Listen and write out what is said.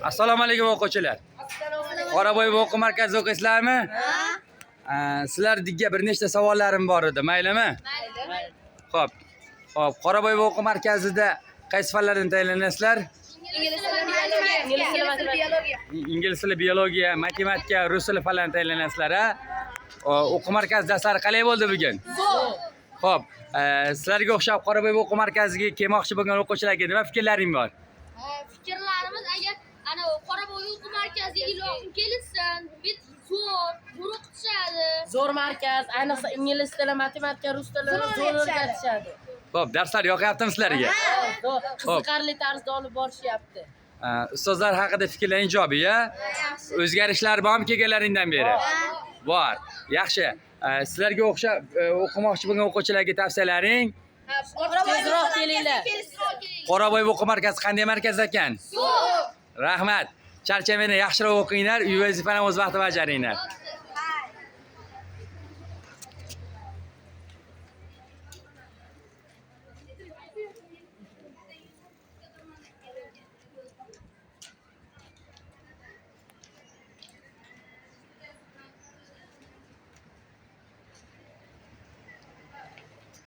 Assalomu alaykum, o'quvchilar. Qoraboy o'quv markazida o'qiysizlarmi? Ha. Sizlarga bir nechta savollarim bor edi, maylimi? Mayli. Xo'p. Xo'p, Qoraboy o'quv markazida qaysi fanlardan tayyorlanasizlar? Ingliz tili, biologiya. Ingliz tili, biologiya. Ingliz tili, biologiya, matematika, rus tili fanlaridan tayyorlanasizlar, a? O'quv markazi darslari qalay bo'ldi bugun? Zo'r. Xo'p, sizlarga o'xshab Qoraboy o'quv markaziga kelmoqchi bo'lgan o'quvchilarga nima fikrlaring bor? Fikrlarimiz, agar ana Qoraboy o'quv markaziga ilohim kelishsin, bit zo'r, zo'r o'qitishadi. Zo'r markaz, ayniqsa ingliz tili, matematika, rus tilini zo'r o'rgatishadi. Xo'p, darslar yoqyaptimi sizlarga? Zo'r, qiziqarli tarzda olib borishyapti. Ustozlar haqida fikrlaring ijobiy, a? O'zgarishlar bormi kelganlaringdan beri? Bor. Yaxshi. Sizlarga o'xshab o'qimoqchi bo'lgan o'quvchilarga tavsiyalaring? Tezroq kelinglar. Tezroq kelinglar. Qoraboy o'quv markazi qanday markaz ekan? Zo'r. Rahmat. Charchamanglar, yaxshiroq o'qinglar, uy vazifani o'z vaqtida bajaringlar.